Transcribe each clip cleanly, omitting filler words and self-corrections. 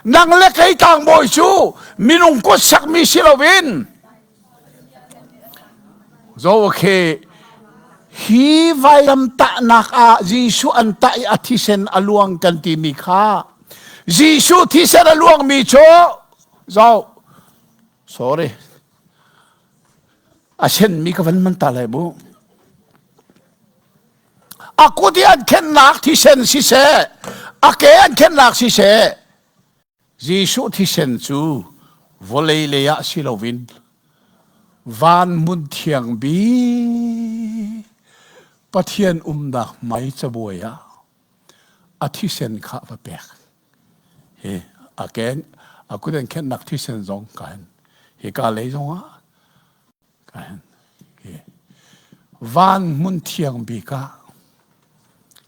Nang le kei tlangbawi cu minung kut sakmi si loin zo okay hi vailam tahnak ah Jesuh an tah i a thisen a luang kan timi kha Jesuh thisen a luangmi cu zo sorry a senmi ka van man ta lai mu a kut i an khennak thisen siseh a ke an khennak siseh Jesuh thisen cu vawlei lei ah si loin van hmun thiang bik Pathian umnak hmai cabuai ah a thisen kha va pek. Hi a ke a kut an khennak thisen zong ka hin hika lei zong ah ka hin hi van hmun thiang bik ah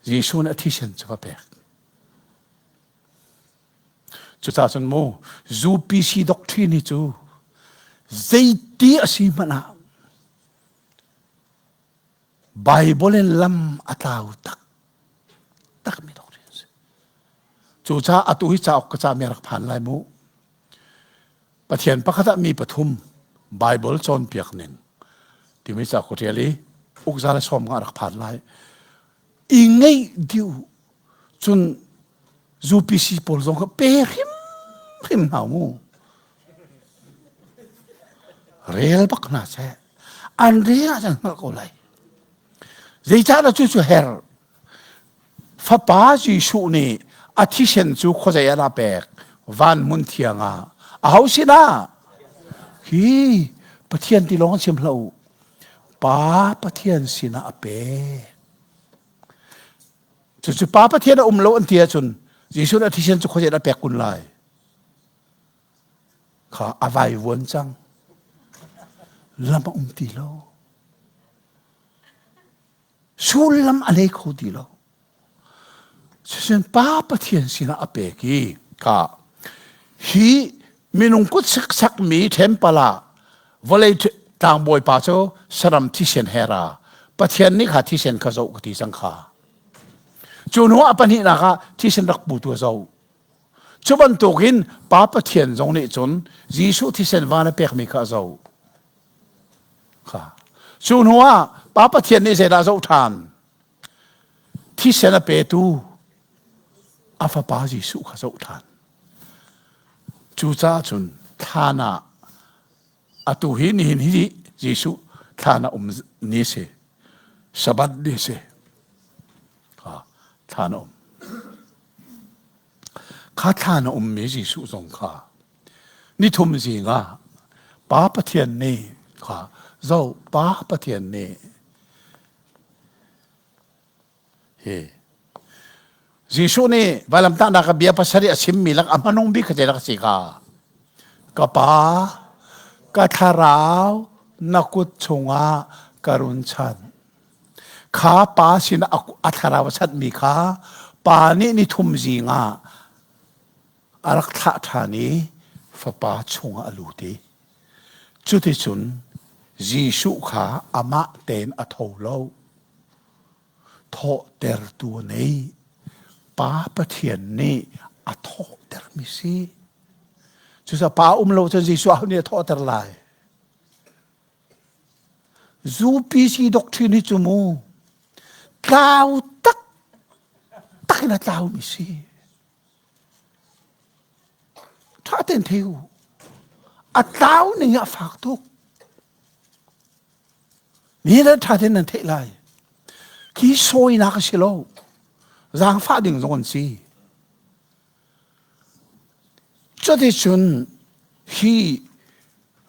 Jesuh nih a thisen cu va pek. Cucaah cun mu UPC doctrine hi cu zeiti a si hmanh ah Bible in lam a tlau tak takmi doctrine a si. Cucaah atu hi cauk ka cahmi rak phan lai mu. Pathian pakhat ah mi pathum Bible cawnpiak ning timi cauk ka ṭial i ukza le sawm nga rak phan lai. I ngeih dih cun UPC pawl zong kha pe hrimhrim hna mu. Rel bak hna seh. An rel ah cun hngalh ko lai. Zeicahdah cu cu her. Fapa Jesuh nih a thisen cu khuazei ah dah pek? Van hmun thiang ah. Aho sinah? Hi Pathian ti lawng chim hlah u. Pa Pathian sinah a pek. Cucu Pa Pathian a um lo an ti ahcun Jesuh nih a thisen cu khuazei a pek kun lai? Kha a vaivuan cang. Lam a um ti lo. Sullam a nei kho ti lo. Cucun Pa Pathian sinah a pek i ka hi minung kut sakmi temple ah vawlei tlangbawi pa cu saram thisen he ra Pathian nih kha thisen kha zoh ka ti cang kha cu hnu ah pahnihnak ah thisen rak putu a zoh cu bantukin Pa Pathian zong nih cun Jesuh thisen van a pekmi kha a zoh kha cu hnu ah Pa Pathian nih zeidah a zoh ṭhan thisen a petu a fapa Jesuh kha zoh ṭhan Cucaah cun thlan ah atu hi nihin hi Jesuh thlan ah um ni si. Sabbath ni si. Kha thlan a um. Kha thlan a ummi Jesuh zong kha nithum zing ah Pa Pathian nih kha zo Pa Pathian nih Hi. Jesuh nih vailamtahnak a bia pasarih a chimmi lak a hmanung bik kha zeidah a si kha? Ka Pa, ka thlarau na kut chungah ka run chanh. Kha pa sinah a thlarau a chanhmi kha pa nih nithum zing ah a rak thlah ṭhan i fapa chungah a lut i cuticun Jesuh kha amah tein a tho lo. Thawhtertu a nei. Pa Pathian nih a thawhtermi si. Cucaah pa um lo cun Jesuh aho nih a thawhter lai? UPC doctrine hi cu mu tlau tak tak in a tlaumi si. Ṭha tein thei u. A tlau ning a fak tuk. Ni le ṭha tein nan theih lai. Khi sawinak a si lo. Zaangfah ding zong an si. Cuticun hi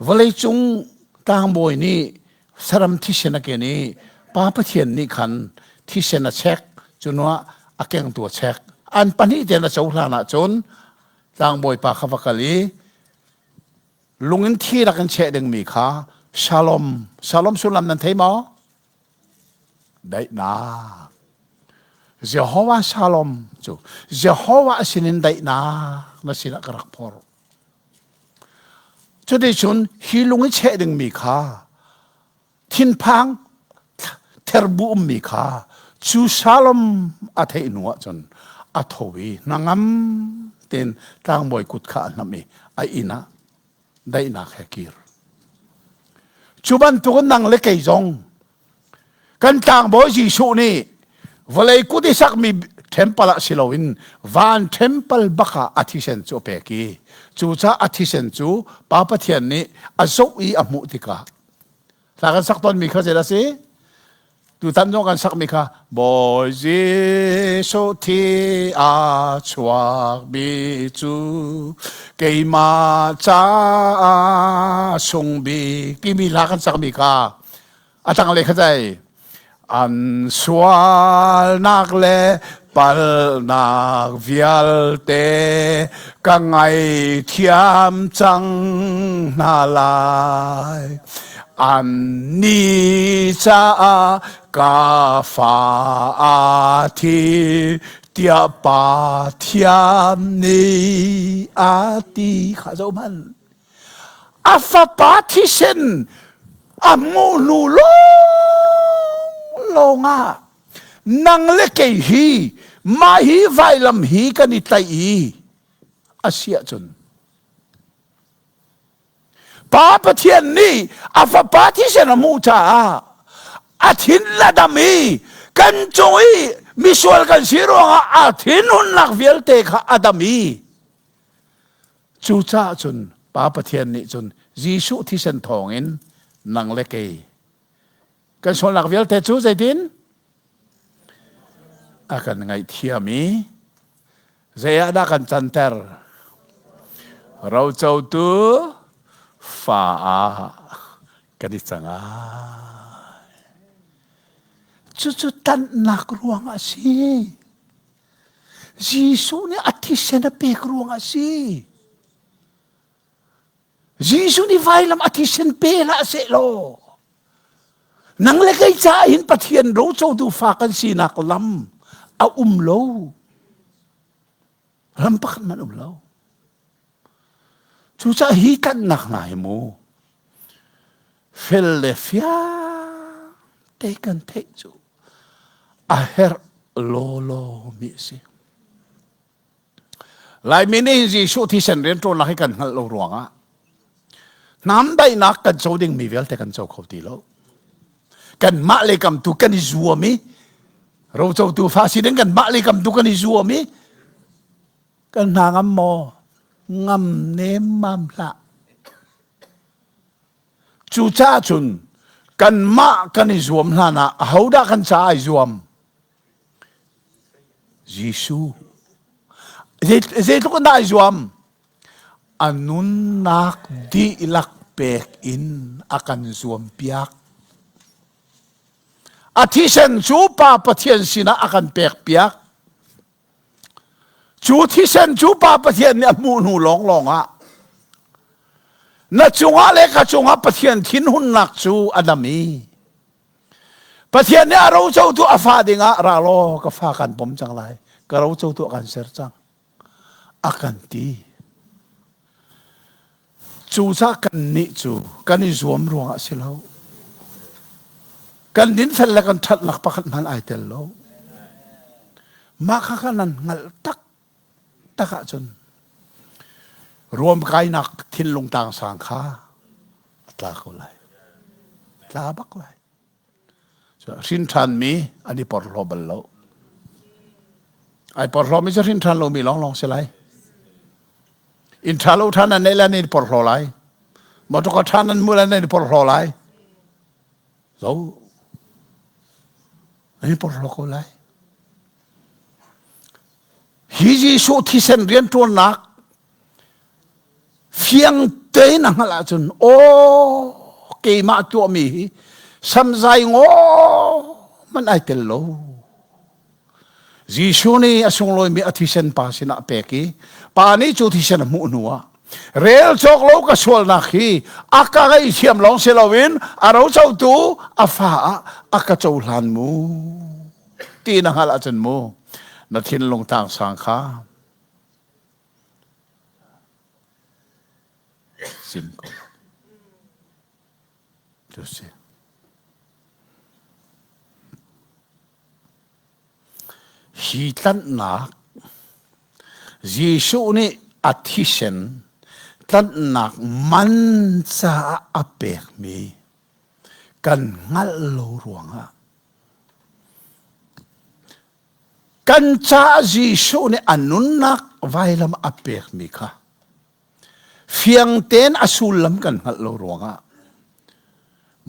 vawleicung tlangbawi nih saram thisen a ken i Pa Pathian nih khan thisen a chek, cunuah a kengtu a chek. An pahnih tein a cohlan ahcun tlangbawi pa kha va kal i lung in thi rak in cheh dingmi kha shalom shalom sullam nan thei maw daihnak Jehovah shalom cu Jehovah sinin daihnak na sinah ka rak phorh cuticun hi lung i cheh dingmi kha thinphang therbu ummi kha cu shalom a theih hnu ahcun a tho i hnangam tein tlangbawi kut kha a hnamh i a inn ah daihnak he kir. Cu bantukin nang le kei zong kan tlangbawi Jesuh nih vawlei kut i sakmi temple ah si loin van temple bak ah a thisen cu a pek i cucaah a thisen cu Pa Pathian nih a zoh i a hmuh tikah hla kan sak tawnmi kha zeidah a si? Tutan zong kan sakmi kha Bawi Jesuh thi a chuakmi cu keimah caah sungbik timi hla kan sakmi kha a tanglei kha zei an sualnak le palnak vialte ka ngaithiam cang hna lai Annih caah ka fa a thi tiah Pathian nih a ti kha zohhmanh. A fapa thisen a hmuh hnu lawnglawng ah nang le kei hi mah hi vailam hi kan i tlaih i a si ahcun Pa Pathian nih a fapa thisen a hmuh caah a thin a dam i kan cung i misual kan si ruangah a thinhunnak vialte kha a dam i cucaah cun Pa Pathian nih cun Jesuh thisen thawngin nang le kei kan sualnak vialte cu zeitin a kan ngaihthiam i Zei ah dah kan canter? Rocotu fa ah kan i cang ai. Cucu tanhnak ruang a si. Jesuh nih a thisen a pek ruang a si. Jesuh nih vailam a thisen pe hlah seh law nang le kei caah hin Pathian rocotu fa kan sinak lam a um lo. Lam pakhat hmanh um lo. Cucaah hi tlanhnak hna hi mu fel le fiang te kan theih cu a herh lawlaw mi a si. Laimi nih Jesuh thisen rianṭuannak hi kan hngalh lo ruangah hnamdaihnak kan co dingmi vialte kan co kho ti lo. Kanmah le kam tu kan i zuam i rocotu fa si ding kanmah le kam tu kan i zuam i kan hna ngam maw? Ngam nemmam hlah. Cucaah cun kanmah kan i zuam hlan ah ahodah kan caah ai zuam? Jesuh. Zeitluk in dah ai zuam? A nunnak dihlak pek in a kan zuampiak. A thisen cu Pa Pathian sinah a kan pekpiak. Cu thisen cu Pa Pathian nih a hmuh hnu lawnglawng ah na cungah le ka cungah Pathian thinhunnak cu a dam i Pathian nih a rocotu a fa dingah ra law ka fa kan pom cang lai ka rocotu a kan ser cang a kan ti cucaah kan nih cu kan i zuam ruangah si lo kan dinfel le kan ṭhatnak pakhat hmanh ai tel lo mah kha kha nan hngalh tak tak ahcun ruamkainak thinlung tang sang kha a tla ko lai tla bak lai hrin ṭhanmi an i porhlaw bal lo ai porhlawmi cu hrin ṭhan lomi lawnglawng si lai inn ṭha lo ṭhan an neih le an i porhlaw lai motor ṭhan an hmuh le an i porhlaw lai zo an i porhlaw ko lai Hi Jesuh thisen rianṭuannak fiang tein a hngalh ahcun aw keimah tuahmi hi samzai ngaw hmanh ai tel lo. Jesuh nih a sunglawimi a thisen pa sinah a pek i pa nih cu thisen a hmuh hnuah rel cawk lo ka sualnak hi a ka ngaihthiam lawng si loin a rocotu a fa ah a ka cohlan mu. Ti na hngalh ahcun mu na thinlung tlangsang kha sim ko. Cu si. Hi tlanhnak. Jesuh nih a thisen tlanhnak man caah a pekmi kan hngalh lo ruangah kan caah Jesuh nih a nunnak vailam a pekmi kha fiang tein a sullam kan hngalh lo ruangah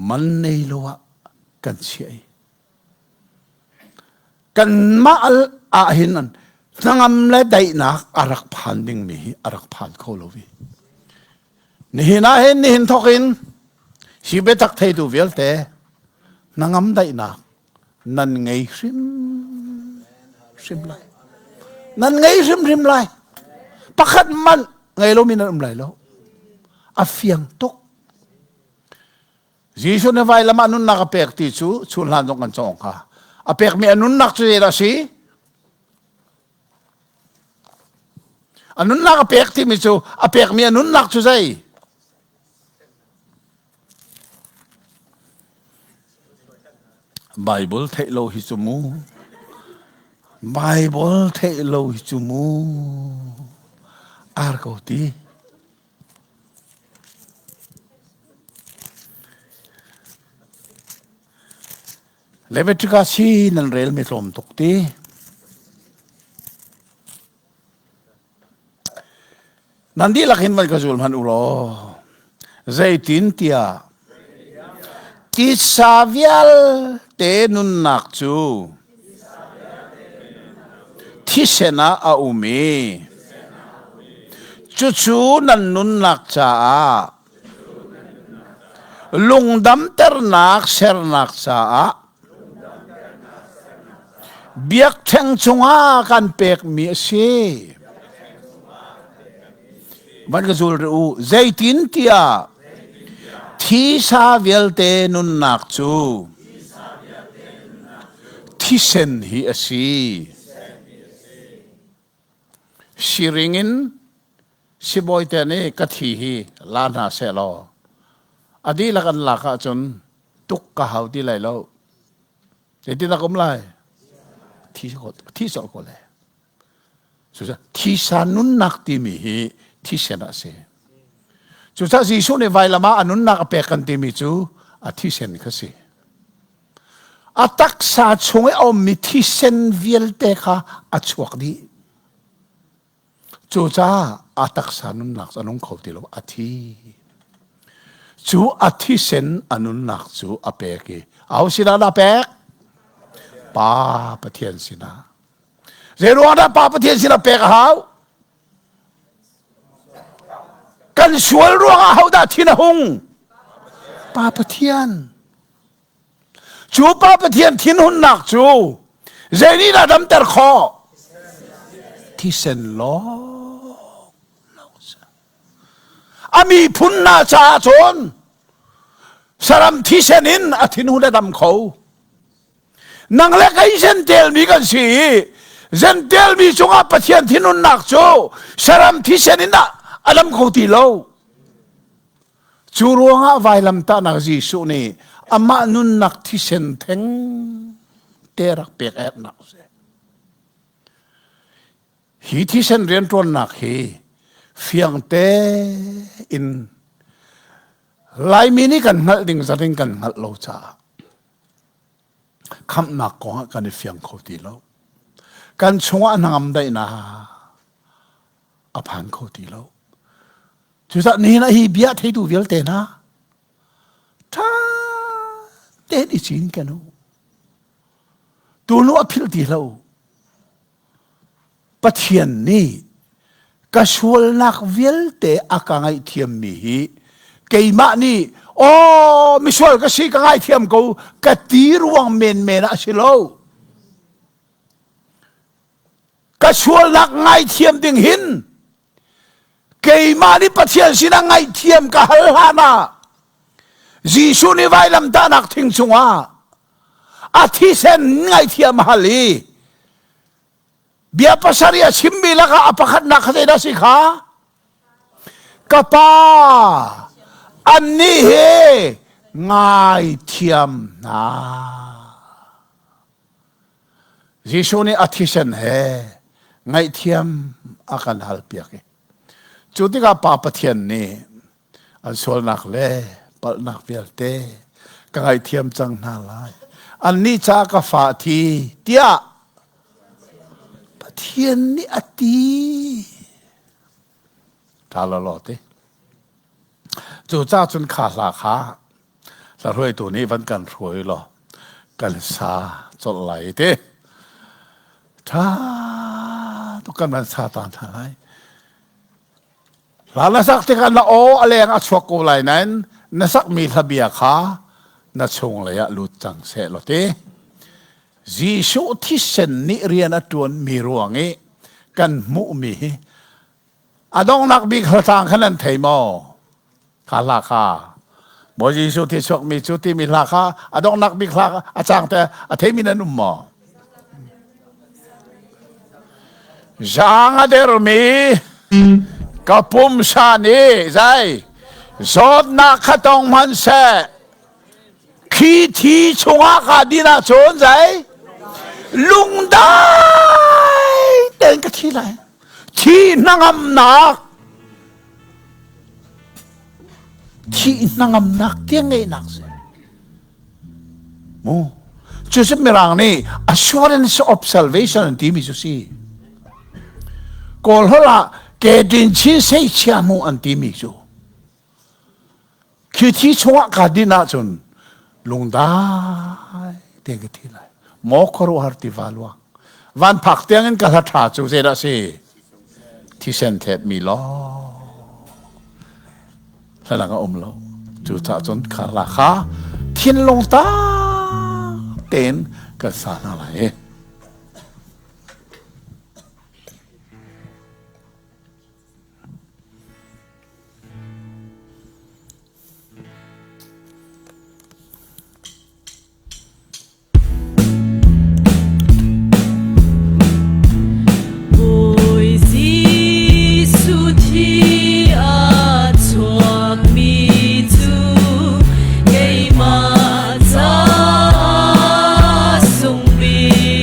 man nei lo ah kan chiah i Kanmah ah hin hnangam le daihnak a rak phan dingmi hi a rak phan kho lo i nihin ah hin nihin thawk in hi biatak theitu vialte hnangam daihnak nan ngei hrim hrim lai. Nan ngei hrimhrim lai. Pakhat man ngei lomi nan um lai lo. A fiang tuk. Jesuh nih vailam ah nunnak a pek ti cu chunhlan zong kan cawng kha. A pekmi a nunnak cu zeidah a si? A nunnak a pek timi cu a pekmi a nunnak cu zei? Bible theih lo hi cu mu. Bible theih lo hi cu mu. Ar ko ti. Leviticus hi nan relmi tlawm tuk ti. Nan dihlak hin van ka zul hmanh u law zeitin tiah titsa vialte nunnak cu Thisen ah a um i cucu nan nunnak caah lungdamternak sernak caah biakṭheng cungah kan pekmi a si. Van ka zul rih u. Zeitintiah thisa vialte nunnak cu thisen hi a si. Siring in sibawite nih ka thi hi la hna seh law a dihlak an lak ahcun tuk ka hau ti lai lo. Zeitindah ka um lai? Thi thi sawh ko le. Cucaah thisa nunnak timi hi thisen ah a si. Cucaah Jesuh nih vailam ah a nunnak a pek kan timi cu a thisen kha si. A taksa chung i a ummi thisen vialte kha a chuak dih. Cucaah a taksa nunnak cu a nung kho ti lo, a thi. Cu a thisen a nunnak cu a pek i aho sinah dah a pek? Pa Pathian sinah. Zeiruang dah Pa Pathian sinah pek a hau? Kan sual ruangah hodah thin a hung? Pa Pathian. Cu Pa Pathian thinhunnak cu zei nih dah damter khawh? Thisen lawng. A miphun hna caah cun saram thisen in a thinhun a dam kho. Nang le kei Jentail mi kan si i Jentail mi cungah Pathian thinhunnak cu saram thisen in a dam kho ti lo. Cu ruangah vailamtahnak Jesuh nih amah nunnak thisen theng te rak pek ernak si. Hi thisen rianṭuannak hi fiang tein Laimi nih kan hngalh ding zat in kan hngalh lo caah khamhnak kong ah kan i fiang kho ti lo. Kan chungah hnangam daihnak a phan kho ti lo. Cucaah nihin ah hi bia theitu vialte hna ṭha tein i cin ken u. Tunu a philh ti lo. Pathian nih ka sualnak vialte a ka ngaihthiammi hi keimah nih aw misual ka si ka ngaithiam ko ka ti ruang menmen ah a si lo. Ka sualnak ngaithiam ding hin keimah nih Pathian sinah ngaihthiam ka hal hlan ah Jesuh nih vailamtahnak thing cungah a thisen ngaihthiam a hal i bia pasarih a chimmi lakah a pakhatnak kha zeidah si kha ka pa annih hi ngaithiam hna Jesuh nih a thisen he ngaihthiam a kan halpiak i cu tikah Pa Pathian nih an sualnak le palhnak vialte ka ngaihthiam cang hna lai. Annih caah ka fa thi tiah Pathian nih a ti. Ṭha lawlaw ti. Cucaah cun kha hla kha hla hruaitu nih van kan hruai law kan sa colh lai ti. Ṭha tuk kan van sa ta hna lai. Hla na sak tikah na aw a leng a chuak ko lai nain na sakmi hlabia kha na chunglei ah lut cang seh law ti. Jesuh thisen nih rian a ṭuanmi ruang i kan hmuhmi hi a donghnak bik hlatlang kha nan thei maw? Kha hla kha Bawi Jesuh thi chuakmi cu timi hla kha a donghnak bik hla a cang te a theimi nan um maw? Zaang a dermi ka pumsa nih zai zawtnak kha tong hmanhseh khi thi chungah ka din ahcun zai lungdai tein ka thi lai thi hnangamnak Thih hnangamnak tiang ngeihnak si. Mu. Cu cu Mirang nih assurance of salvation an timi cu si. Kawl holh ah ke din chin sei chia mu an timi cu. Khi thi chungah ka din ahcun lungdai tein ka thi lai. Maw khuaruahhar tiva luang. Van phak tiangin ka hla ṭha cu zeidah si? Thisen thletmi lawng. Hla a um lo. Cucaah cun kha hla kha thinlung tak tein kan sa hna lai. Bawi Jesuh thi a chuakmi cu keimah caah sungbik.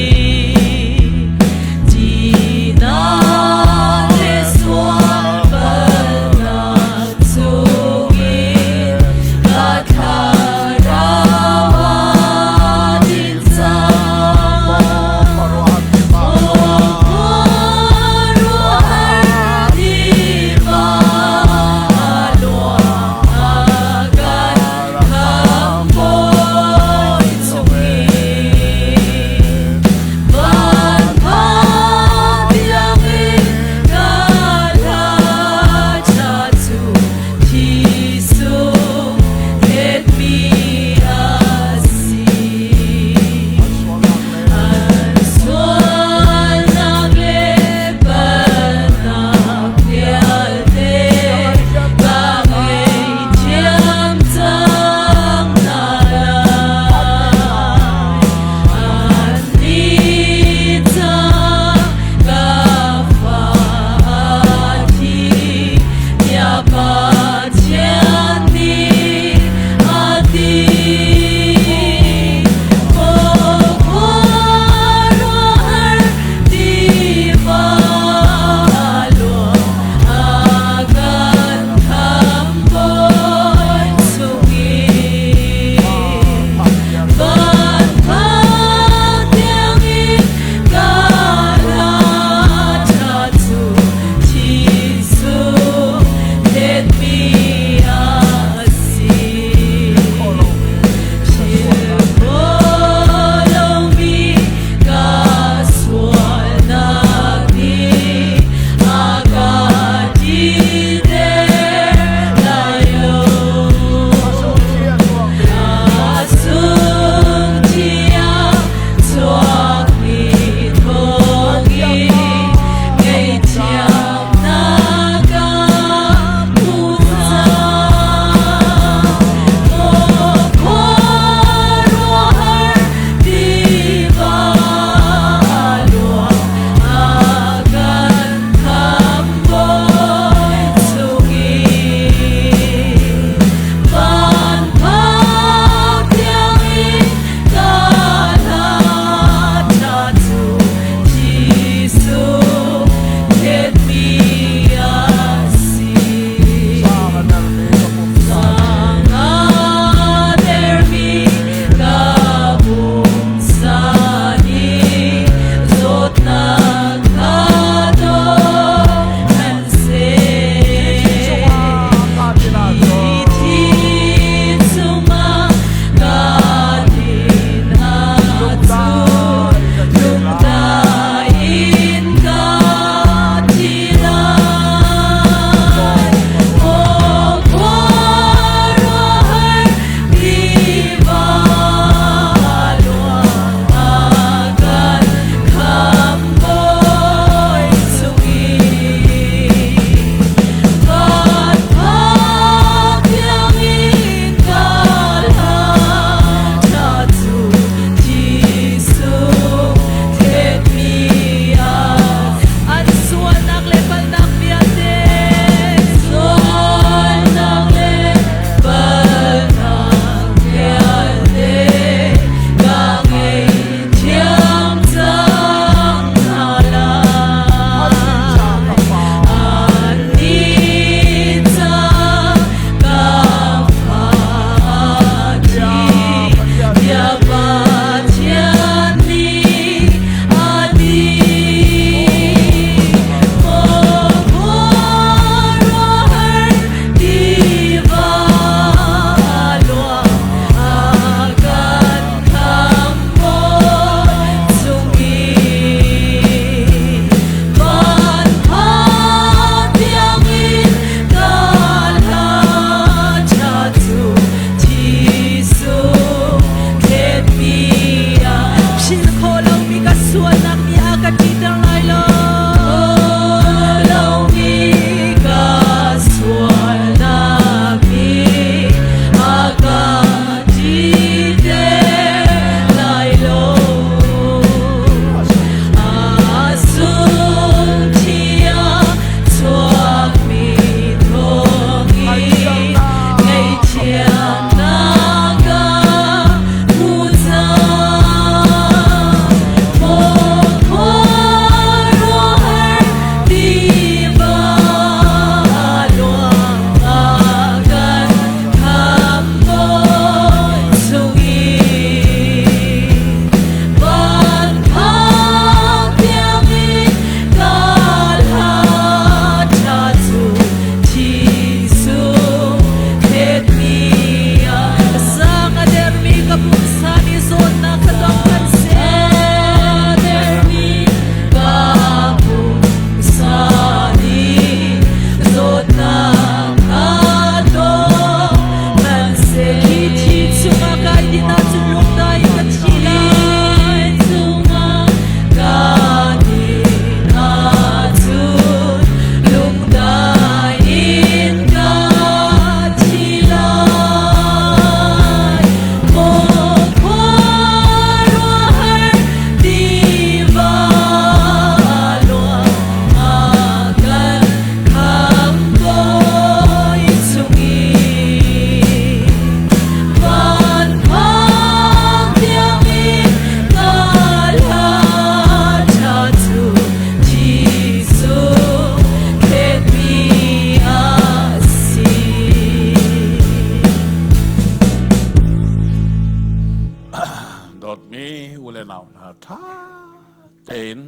tein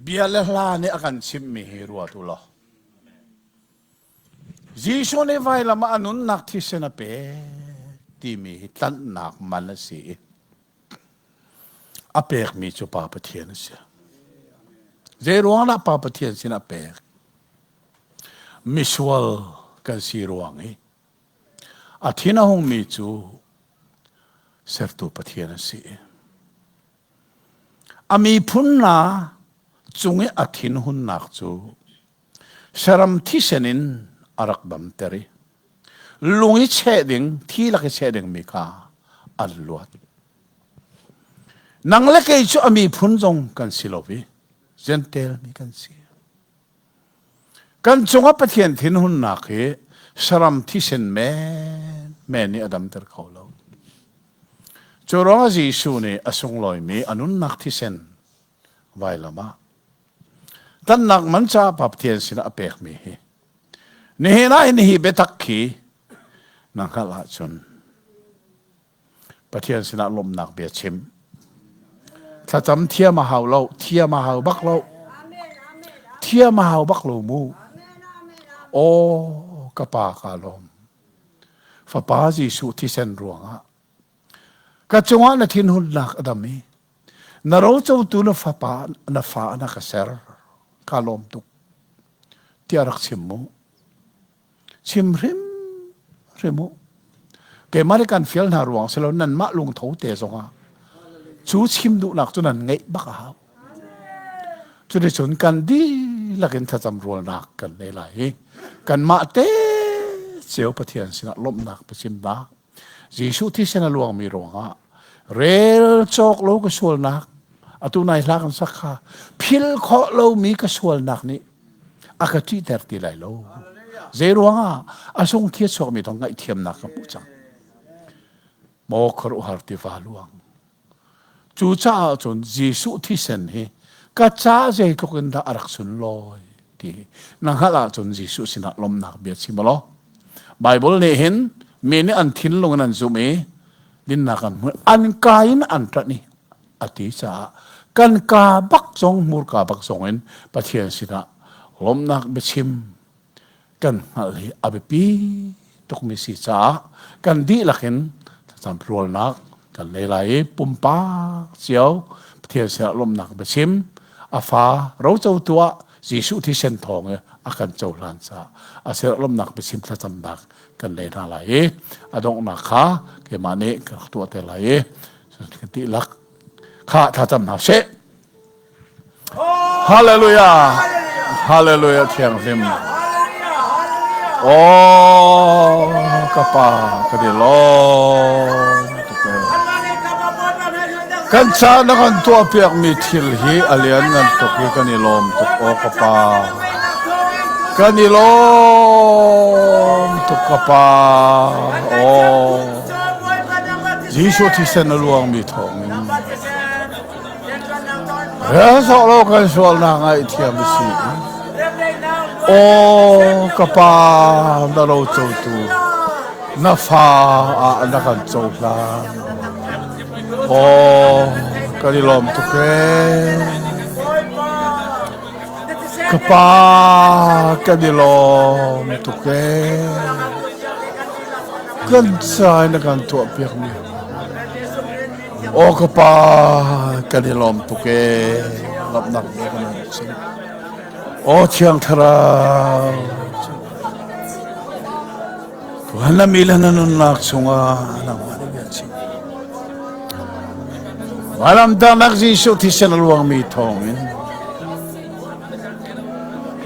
bia le hla nih a kan chimhmi hi ruat u law. Jesuh nih vailam ah a nunnak thisen a pek timi hi tlanhnak man a si i a pekmi cu Pa Pathian a si. Zei ruang dah Pa Pathian sin a pek? Misual kan si ruang i a thin a hungmi cu sertu Pathian a si. A miphun hna cung i a thinhunnak cu saram thisen in a rak damter i lung i cheh ding thi lak i cheh dingmi kha an luat. Nang le kei cu a miphun zong kan si lo i Jentail mi kan si. Kan cungah Pathian thinhunnak hi saram thisen men men nih a damter kho lo. Cu ruangah Jesuh nih a sunglawimi a nunnak thisen vailam ah tlanhnak man caah Pa Pathian sinah a pekmi hi nihin ah hin hi biatak khi na hngalh ahcun Pathian sinah lawmhnak bia chim. Thlacam thiam a hau lo, thiam a hau bak lo. Thiam a hau bak lo mu. Aw, ka pa ka lawm. Fapa Jesuh thisen ruangah ka cungah na thinhunnak a dam i na rocotu na fapa na fa na ka ser ka lawm tuk tiah rak chim mu. Chim hrimhrim u. Keimah nih kan fial hna ruang si lo nanmah lungtho te zongah cu chim duhnak cu nan ngeih bak a hau. Cuticun kan dihlak in thlacam rualnak kan nei lai i kanmah te cio Pathian sinah lawmhnak biachimnak Jesuh thisen a luangmi ruangah rel cawk lo ka sualnak atu nai hla kan sak kha phil khawh lomi ka sualnak nih a ka ṭihter ti lai lo. Zei ruangah a sung thi a chuakmi thong ngaihthiamnak ka hmuh cang. Maw khuaruahhar tiva luang. Cucaah cun Jesuh thisen hi ka ca zeitluk in dah a rak sunlawi ti na hngalh ahcun Jesuh sinah lawmhnak bia chim law Bible nih hin mi nih an thinlung in an zumh i dinnak an hmuh an ka in an ṭanh i a ti caah kan ka bak zong hmurka bak zong in Pathian sinah lawmhnak biachim kan hngalh hi a biapi tukmi si caah kan dihlak in thlacam rualnak kan nei lai i pumpak cio Pathian sinah lawmhnak biachim a fa rocotu ah Jesuh thisen thawng i a kan cohlan caah a sinah lawmhnak biachim thlacamnak kan nei hna lai i a donghnak kha keimah nih ka rak tuah te lai i kan dihlak kha thlacam hna sih. Hallelujah. Hallelujah thianghlim. Oh, ka pa ka di lawm tuk e. Kan ca na kan tuah piakmi thil hi a lian ngan tuk hi kan i lawm tuk aw ka pa. Kan i lawm tuk ka pa. Oh. Jesuh thisen a luangmi thawngin Rel lo kan sualnak ngaihthiam a si. Aw ka pa na ro cotu na fa ah na kan cohlan. Aw kan i lawm tuk ee. Ka pa kan i lawm tuk ee. Kan cai na kan tuah piakmi. Aw ka pa kan i lawm tuk ee lawmhnak bia kan in chim. Aw Thiang Thlarau tuan na mi le na nunnak chungah nangmah nih bia chim. Vailamtahnak Jesuh thisen a luangmi thawngin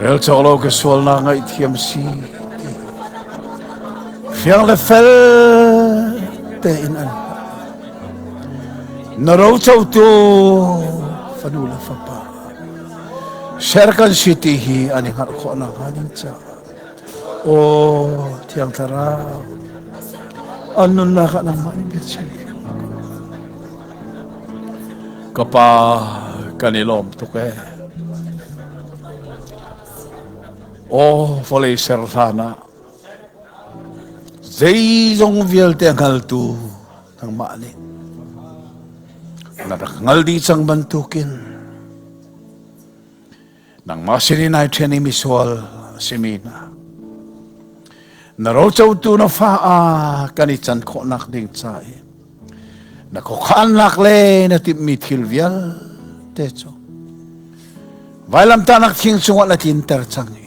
rel cawk lo ka sualnak ngaihthiam si fiang le fel tein an na rocotu fanu le fapa ser kan si ti hi an i hngalh khawh nakhnga ding caah aw thiang thlarau an nunnak ah nangmah nih bia chim ka pa kan i lawm tuk ee aw vawlei ser hlan ah Zeizong vialte a hngaltu nangmah nih na rak hngal dih cang bantukin. Nangmah sin in ai ṭhen i misual a simi hna. Na rocotu na fa ah kan i can khawhnak ding ca i na khuakhannak le na timhmi thil vialte cu vailamtahnak thing cungah na tlinter cang i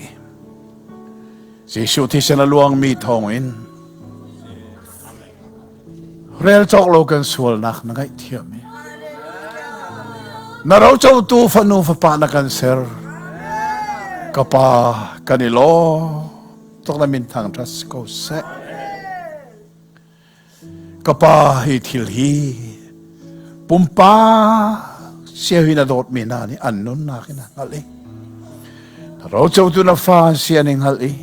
Jesuh thisen a luangmi thawngin Rel cawk lo kan sualnak na ngaihthiam i na rocotu fanu fapa na kan ser. Ka pa kan i lawm tuk na min thangṭhat si ko seh. Ka pa hi thil hi pumpak cio hi na dawtmi hna nih an nunnak in a hngalh i na rocotu na fa an si an i hngalh i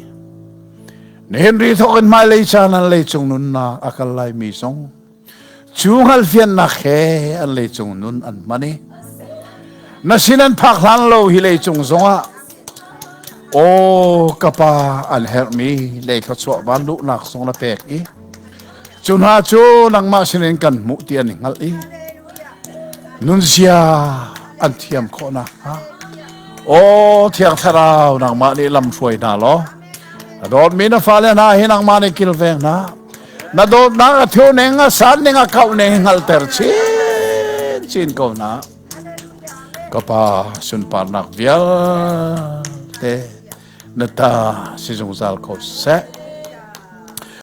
Nihin ri thawk in hmailei caan an leicung nunnak a kal laimi zong cu hngalhfiannak he an leicung nun an hman i na sin an phak hlan lo hi leicung zongah aw ka pa an herhmi lei thluachuah van luhnak zong na pek i cu hna cu nangmah sinin kan hmuh ti an i hngalh i nunzia an thiam khawh nakhnga aw thiang thlarau nangmah nih lam hruai hna law Na dawtmi na fale hna hi nangmah nih kilveng hna. Na dawtnak a thu ning, a san ning, a kauh ning hngalhter chin chin ko hna. Ka pa sunparnak vialte na ta si zungzal ko seh.